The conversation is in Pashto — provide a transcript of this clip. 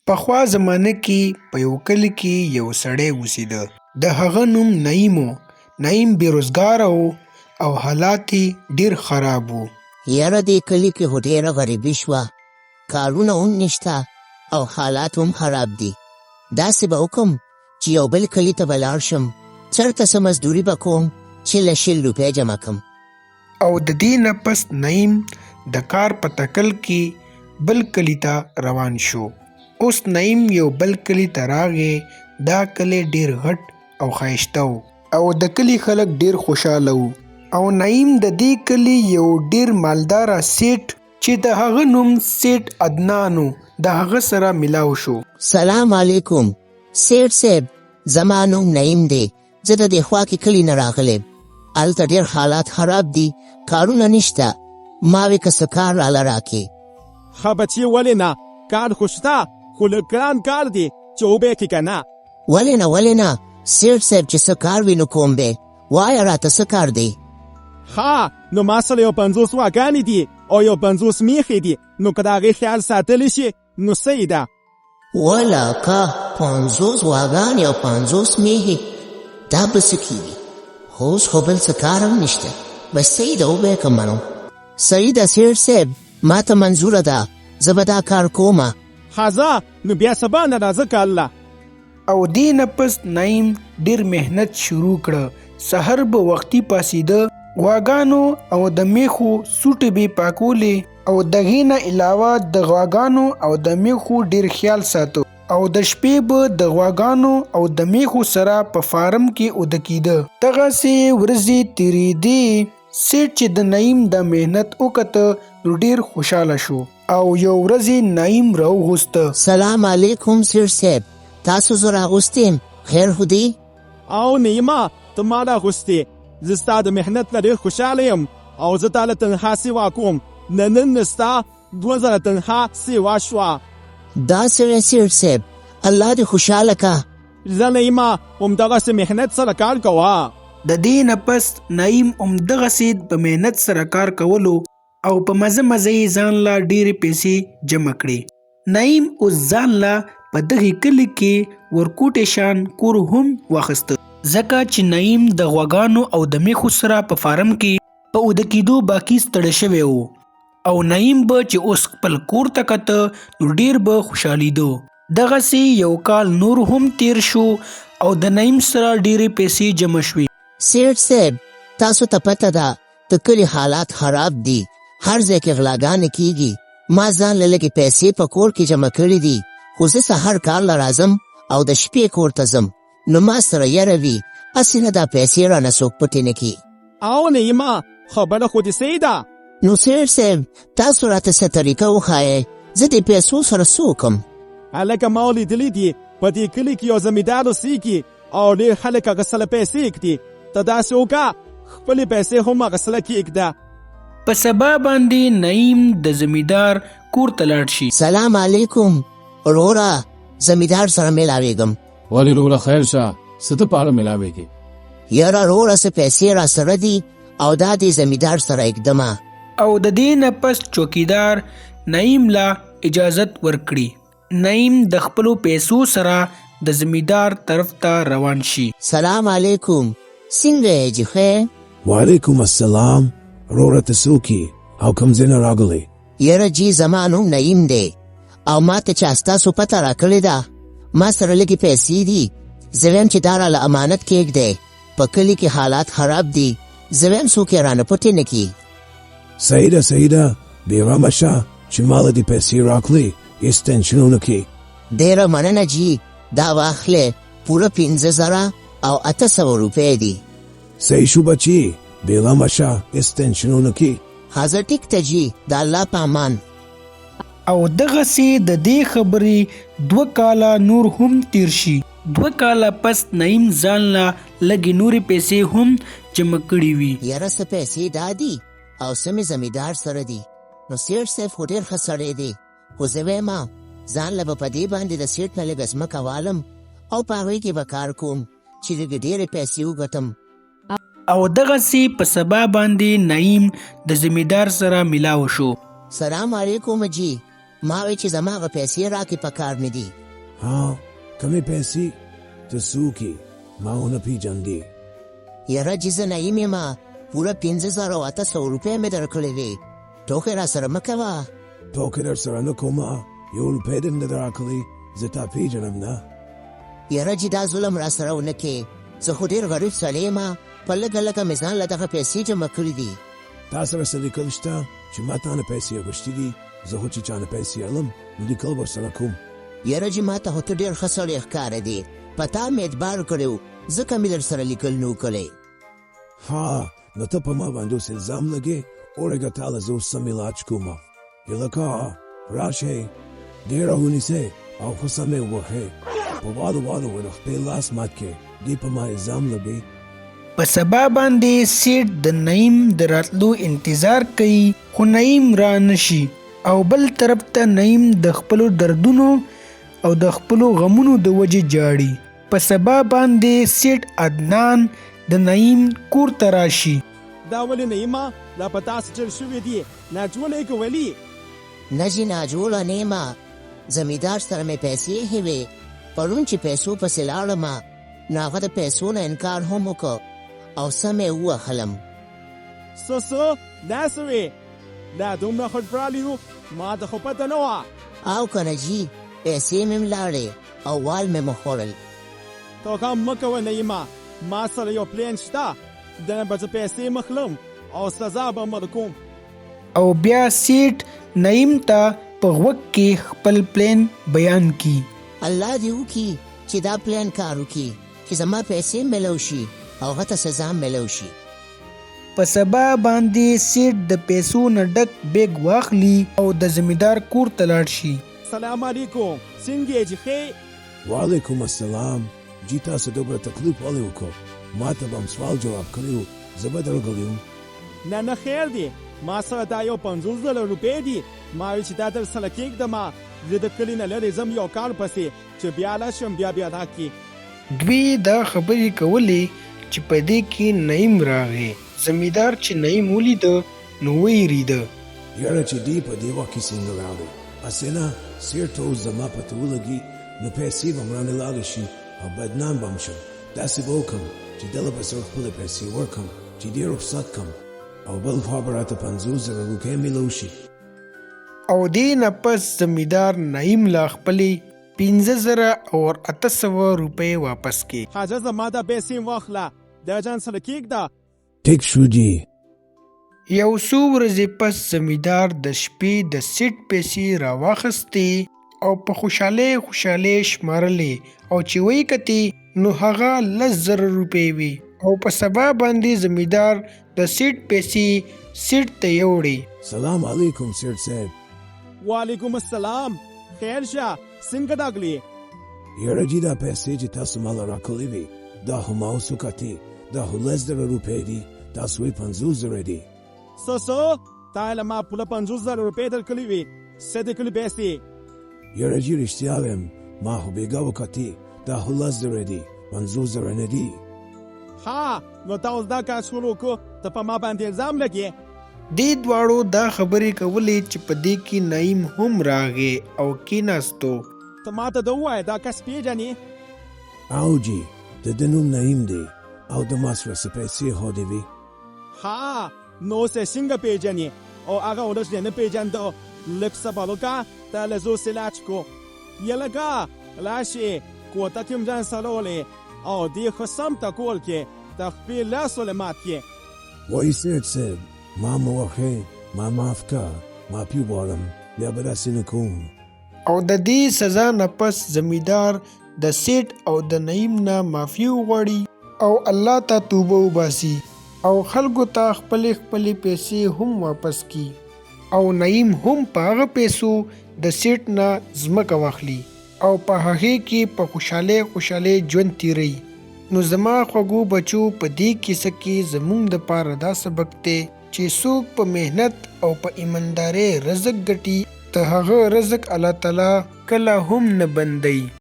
پخوا زمانه کې په یو کلي کې یو سړی اوسېده. د هغه نوم نعیم و. نعیم بې روزګاره و او حالات یې ډېر خراب وو. یاره دې کلي کې خو ډېره غریبي شوه، کارونه هم نشته او حالات هم خراب دي. داسې به وکړم چې یو بل کلي ته به لاړ شم، چېرته څه مزدوري به کوم چې له 20 روپۍ جمع کړم. او د دې نه پس نعیم د کار په تکل کې بل کلي ته روان شو. اوس نعیم یو بل کلي ته راغی. دا کلی ډیر غټ او ښایسته و او د کلي خلک ډیر خوشحاله وو. او نعیم د دې کلي یو ډیر مالداره سیټ چې د هغه نوم سیټ عدنان و د هغه سره ملاو شو. سلام علیکم سیټ صاحب، زما نوم نعیم دی، زه د دې خوا کې کلي نه راغلی یم. هلته ډېر حالات خراب دي، کارونه نشته، ما وې که څه کار راله راکې. ښه بچې ولې نه، کار خو شته، خو لږ ګران کار دی چې وبه یې کړې که نه؟ ولې نه ولې نه سیټ صاحب، چې څه کار وي نو کوم به، وایه راته څه کار دی؟ ښه نو ما سره یو 50 غواګانې دي او یو 50 میښې دي، نو که د هغې خیال ساتلی شي نو صحیح ده. ولاکه 50 غواګانې او 50 میښې، دا به څه کېږي؟ خو اوس خو بل څه کار هم نشته، بس صحیح ده وبه یې کړم. نو صحیح ده سیټ صاحب، ما ته منظوره ده، زه به دا کار کومه. ښه ځه نو بیا سبا نه راځه که الله. او دې نه پس نعیم ډیر محنت شروع کړه. سحر به وختي پاڅیده، غواګانو او د میښو سوټې به پاکولې او دغې نه علاوه د غواګانو او د میښو ډیر خیال ساته او د شپې به د غواګانو او د میښو سره په فارم کې اوده کیده. دغسې ورځې تیریدې. سیټ چې د نعیم دا محنت وکته نو ډیر خوشحاله شو او یو ورځ یې نعیم راوغوسته. سلام علیکم سیټ صاحب، تاسو زه راغوستې یم، خیر خو دی؟ او نعیمه ته ما راغوستې، زه ستا د محنت نه ډیر خوشحاله یم او زه تا له تنخوا سیوا کوم، نن نه ستا 2000 تنخوا سیوا شوه. دا څه وایې سیټ صاحب، الله دې خوشحاله که. ځه نعیمه همدغسې محنت سره کار کوه. د دې نه پس نعیم همدغسې په محنت سره کار کولو او په مزه مزه یې ځان له ډېرې پیسې جمع کړې. نعیم اوس ځان له په دغې کلي کې ورکوټی شان کور هم واخیسته. ځکه چې نعیم د غواګانو او د میښو سره په فارم کې په اوده کېدو باقي ستړی شوی و او نعیم به چې اوس خپل کور ته کته نو ډېر به خوشحالېده. دغسې یو کال نور هم تېر شو او د نعیم سره ډېرې پیسې جمع شوې. سیټ صاحب تاسو ته پته ده د کلي حالات خراب دي، هر ځای کې غلاګانې کیږي، ما ځان له لږې پیسې په کور کې جمع کړې دي، خو زه سهار کار له راځم او د شپې کور ته ځم، نو ما سره یره وي، هسې نه دا پیسې رانه څوک پټې نه کړي. او نعیمه خبره خو دې صحیح ده. نو سیټ صاحب تاسو راته څه طریقه وښایئ، زه دې پیسو سره څه وکړم؟ هلکه ما لیدلي دي په دې کلي کې یو زمیندار اوسېږي او ډېر خلک هغه سره پیسې ږدي، ته داسې وکړه خپلې پیسې هم هغه سره کېږده. په سبا باندې نعیم د زمیندار کور ته لاړ شي. سلام علیکم وروره، زمیندار سره ملاوېږم. ولې وروره خیر شه، څه دپاره ملاوېږې؟ یاره وروره څه پیسې راسره دي او دا دې زمیندار سره ږدمه. او د دې نه پس چوکیدار نعیم له اجازت ورکړي. نعیم د خپلو پیسو سره د زمیندار طرف ته روان شي. سلام علیکم، څنګه یې جي ښه یې؟ وعلیکم السلام وروره، ته څوک یې او کوم ځای نه راغلی؟ یاره جي زما نوم نعیم دی او ما ته چا ستاسو پته راکړې ده، ما سره لږې پیسې دي، زه وایم چې دا راله امانت کېږدی، په کلي کې حالات خراب دي، زه وایم څوک یې رانه پټې نه کړي. صحیح ده صحیح ده، بېغمه شه چې ماله دې پیسې راکړې، هېڅ ټینشن ونه کړې. ډېره مننه جي، دا واخلې، پوره 5800 روپۍ دي. صحیح شو بچې، بېغمه شه، هېڅ ټینشن ونه کړې. ښه ټیک ته جي، د الله په امان. او دغسې د دې خبرې 2 کاله نور هم تېر شي. 2 کاله پس نعیم ځان له لږې نورې پیسې هم جمع کړې وي. یاره څه پیسې دا دي او څه مې زمیندار سره دي، نو سیټ صاحب خو ډېر ښه سړی دی، خو زه وایم ځان له به په دې باندې د سیټ نه لږه ځمکه والم او په هغې کې به کار کوم چې لږې ډېرې پیسې وګټم. او دغسې په سبا باندې نعیم د زمیندار سره ملاو شو. سلام علیکم جي، ما وی چې زما هغه پیسې راکړې په کار مې دي. ها، کومې پیسې؟ ته څوک یې؟ ما ونه پیژندې. یاره جي زه نعیم یم، پوره 5800 روپۍ مې درکړې وې، ټوکې راسره مه کوه. ټوکې درسره نه کوم، یو روپۍ دې نه ده راکړې، زه تا پیژنم نه. یاره جي دا ظلم راسره ونه کې، زه خو ډېر غریب سړی یم، په لږه لږه مې ځان له دغه پیسې جمع کړې دي. تا سره څه لیکل شته چې ما تا نه پیسې اخیستې دي؟ زه خو چې چا نه پیسې اخلم نو لیکل ورسره کوم. یاره جي ما ته خو ته ډېر ښه سړی ښکاره دی، په تا مې اعتبار کړی و، ځکه مې در سره لیکل نه و کړی. ها، نو ته په ما باندې اوس الزام لګې؟ اورېږه، تا له زه اوس سم علاج کوم. هلکه راشئ، ډېره ونیسئ او ښه سم یې ووهئ، په وارو وارو ور خپل لاس مات کړئ، دی په ما الزام لګوي. په سبا باندې سیټ د نعیم د راتلو انتظار کوي خو نعیم را نه شي او بل طرف ته نعیم د خپلو دردونو او د خپلو غمونو د وجې ژاړي. په سبا باندې سیټ عدنان د نعیم کور ته راشي. دا ولې نعیمه، دا په تا څه چل شوي دي؟ ناجوړه یې که ولي؟ نه جي ناجوړه نه یم، زمیندار سره مې پیسې ایښې وې، پرون چې پیسو پسې لاړم نو هغه د پیسو نه انکار هم وکړ او سم یې ووهلم. څه څه؟ دا څه وې؟ دا دومره خټبرالی و؟ ما ته خو پته نه وه. او که نه جي، پیسې مې هم لاړې او وال مې وخوړل. ته غم مه کوه نعیمه، ما سره یو پلان شته، دنه به زه پیسې مخلم او سزا به هم ورکوم. او بیا سیټ نعیم ته په غوږ کې خپل پلان بیان کی. الله دې وکړي چې دا پلان کار وکړي چې زما پیسې ملو شي او هغه ته سزا ملو شي. په سبا باندې سیټ د پیسو نه ډک بیګ واخلي او د زمیندار کور ته لاړ شي. سلام علیکم، څنګه یې جي ښه یې؟ وعلیکم السلام جي، تاسو دومره تکلیف ولې وکړ؟ ما ته به هم سوال جواب کړی و، زه به درغلی وم. نه نه خیر دی، ما سره دا یو 50,000 روپۍ دي، ما وی چې دا در سره کېږدم، زه د کلي نه لرې ځم یو کار پسې، چې بیا راشم بیا بیا راکړي. دوی دا خبرې کولې چې په دې کې نعیم راغی. زمیندار چې نعیم ولیده نو ویریده. یاره چې دی په دې وخت کې څنګه راغی؟ هسې نه سیټ اوس زما پته ولګي نو پیسې به هم رانه لاړې شي او بدنام به هم شم. داسې به وکړم چې دله به زه خپلې پیسې ورکړم چې دی رخصت کړم او بل خوا به راته 50,000 روپۍ میلو شي. او دې نه پس زمیندار نعیم له خپلې 5800 روپۍ واپس کړې. حاجه زما دا پیسې واخله، دا ځان سره کېږده. ټیک شو جي. یو څو ورځې پس زمیندار د شپې د سیټ پیسې راواخیستې او په خوشحالۍ خوشحالۍ شمارلې او چې ویې کتې نو هغه 10,000 روپۍ وې. او په سبا باندې زمیندار د سیټ پیسې سیټ ته یوړې. سلام علیکم سیټ صاحب. وعلیکم السلام، خیر شه، څنګه راغلې؟ یاره جي دا پیسې چې تاسو ماله راکړې وې دا خو ما اوس وکتې، دا خو 10,000 روپۍ دي، تاسو یې 50,000 دي. څه څه؟ تا له ما پوره 50,000 روپۍ درکړې وې، څه دې کړې پیسې؟ یاره جي رښتیا وایم، ما خو بېګا وکتې، دا خو 10,000 دي، 50,000 نه دي. ها، نو تا اوس دا کار شروع کړو، ته په ما باندې الزام لګې؟ دې دواړو دا خبرې کولې چې په دې کې نعیم هم راغی او کېناستو. ته ما ته دا ووایه، دا کس پېژنې؟ او جي، د ده نوم نعیم دی او د ما سره څه پیسې ښودې وې. ها، نو اوس یې څنګه پېژنې؟ او هغه ورځ یې نه پېژنده. لږ صبر وکړه، ته له زه اوس علاج کو. یلګه راشې، کوټه کې هم ځان سره ولې او دې ښه سم ټکول کې د خپې لاس ولې مات کې. وایي سیټ صاحب، ما مه وهئ، ما معاف کړه، معافي غواړم، بیا به داسې نه کوم. او د دې سزا نه پس زمیندار د سیټ او د نعیم نه معافي وغواړي او الله ته توبه وباسي او خلکو ته خپلې خپلې پیسې هم واپس کړي او نعیم هم په هغه پیسو د سیټ نه ځمکه واخلي او په هغې کې په خوشحالۍ خوشحالۍ ژوند تیروي. نو زما خوږو بچو، په دې کیسه کې زمونږ دپاره دا سبق دی چې څوک په محنت او په ایماندارۍ رزق ګټي د هغه رزق الله تعالی کله هم نه بندوي.